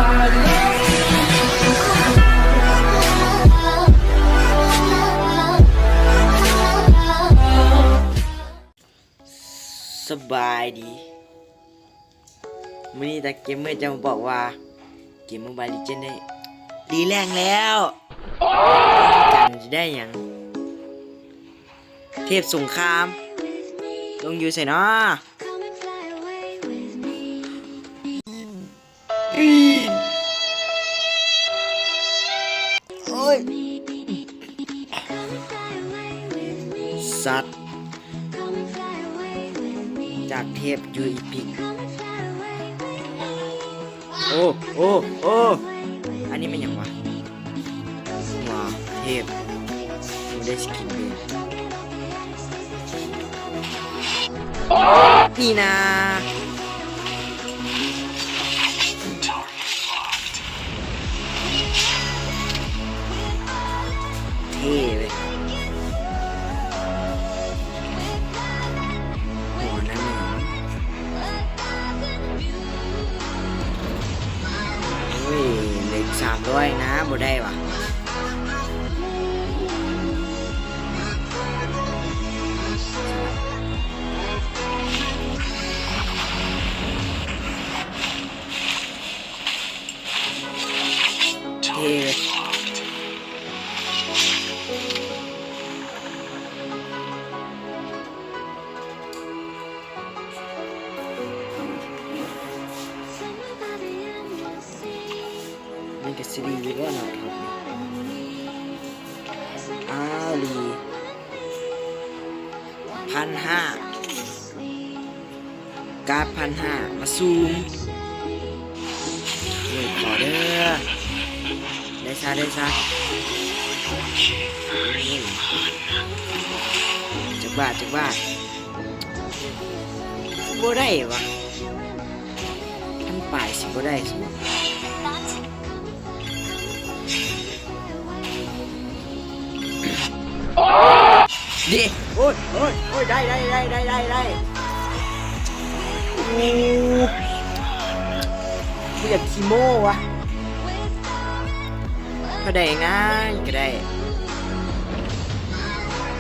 ສະບາຍດີ. ມື້ນີ້ຕາເກມເມີຈະມາບອກວ່າ ເກມໂມບາຍເລເຈນໄດ້ລີແລງແລ້ວ ກັນຊິໄດ້ຫຍັງ? ເທບສົງຄາມ ລົງຢູ່ໃສນໍ? ໂອ້ຍ ສັດ ຈາກເທບຢູ່ອີພິກ. ໂອ້ ໂອ້ ໂອ້ ອັນນີ້ແມ່ນຫຍັງວະ? ວ້າວ ເທບ ບໍ່ໄດ້ສະກິນເລີຍ ນີ້ນາ. ເທ່ເວີຍ ໂອ້ ນັ້ນ ໂອ້ຍ ເລກສາມຮ້ອຍນະ ບໍ່ໄດ້ຫວາ. ເທ່ເວີຍ ມັນກະຊິດີຢູ່ແລ້ວເນາະ ອ້າວ ລີ ພັນຫ້າ ກາດພັນຫ້າ ມາຊູມ ໂອ້ຍ ຂໍເດີ້ ໄດ້ຊະ ໄດ້ຊະ ຈັກບາດ ຈັກບາດ ບໍ່ໄດ້ຫວາ ພັນປາຍຊິບໍ່ໄດ້ຊິ ເດ້ ໂອ້ຍ ໂອ້ຍ ໂອ້ຍ ໄດ້ ໄດ້ ໄດ້ ໂອ້ ບໍ່ຢາກຂີ້ໂມ້ຫວາ ພໍໄດ້ຫຍັງກະໄດ້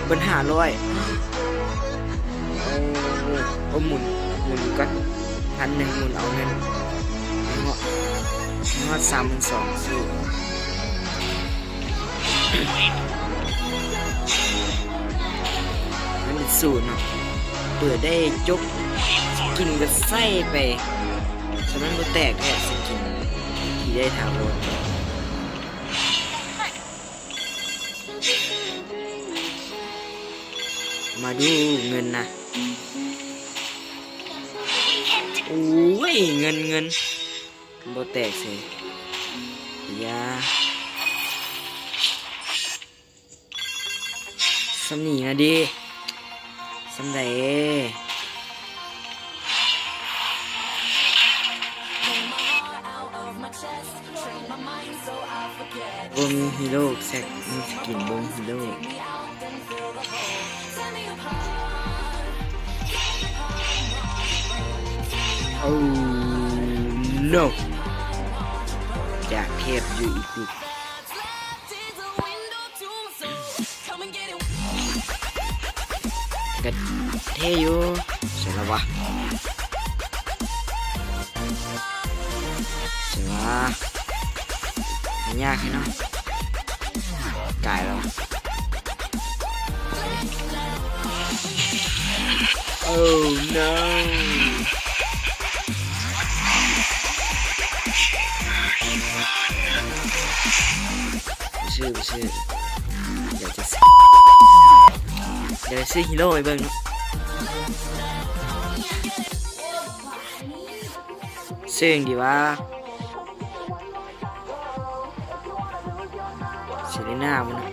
ເບິດຫ້າຮ້ອຍ ໂອ້ ໂອ້ ໝູນ ໝູນກ່ອນ ພັນໜຶ່ງ ໝູນເອົາເງິນ ໃຫ້ຮອດ ໃຫ້ຮອດສາມໝື່ນສອງ ຊື້ ມັນເປັນສູນເນາະ ເປີດໄດ້ຈົກ ສະກິນກະໃສ່ໄປ ສະນັ້ນບໍ່ແຕກແທ້ ສະກິນທີ່ໄດ້ຖາວອນ. ມາດູເງິນນະ ໂອ້ຍ ເງິນ ເງິນ ບໍ່ແຕກເສຍ ຢ່າ ສ່ຳນີ້ນະເດ ສ່ຳໃດ? ບໍ່ມີຮີໂຮ່ແຊັກ ມີສະກິນບໍ່ມີຮີໂຮ່. ໂອ້ ໂນ ຈາກເທບຢູ່ອີພິກ ກະເທ່ຢູ່ ໃສລະວະ ໃສວະ ຫາຍາກແທ້ເນາະ ກາຍແລ້ວ ໂອ້ ໂນ ບໍ່ຊື້ ບໍ່ຊື້ ດຽວຈະ ດຽວຊື້ຮີໂຮ່ໃຫ້ເບິ່ງເນາະ ຊື້ຫຍັງດີວະ? ເຊເຣນາບໍ່ນະ?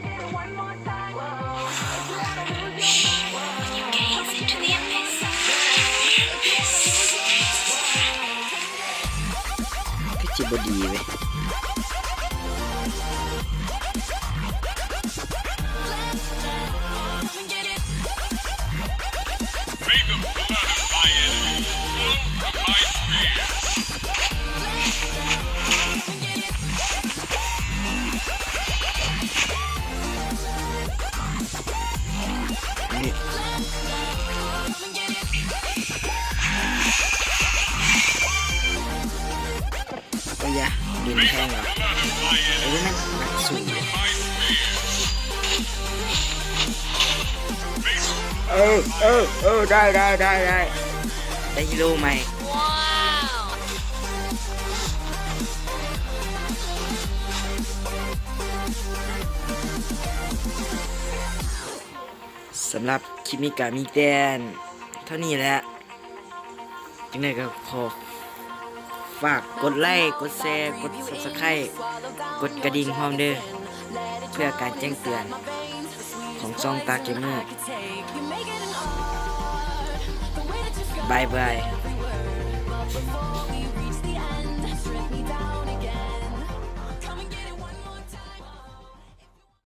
ຄືຊິບໍ່ດີເວີຍ. ເດຍ ດິນແພງເນາະ. ເອີ ແມ່ນນັກສູ້. ເອີ ເອີ ເອີ ໄດ້ ໄດ້ ໄດ້ ໄດ້ ໄດ້ຮີໂຣໃໝ່. ສຳລັບຄລິບນີ້ກະມີແຕ່ເທົ່ານີ້ແຫຼະ. ຈັ່ງໃດກໍຂໍຝາກກົດໄລກ໌ ກົດແຊ ກົດ Subscribe ກົດກະດິ່ງພ້ອມເດີ້ ເພື່ອການແຈ້ງເຕືອນຂອງຊ່ອງ Star Gamer. ບາຍບາຍ.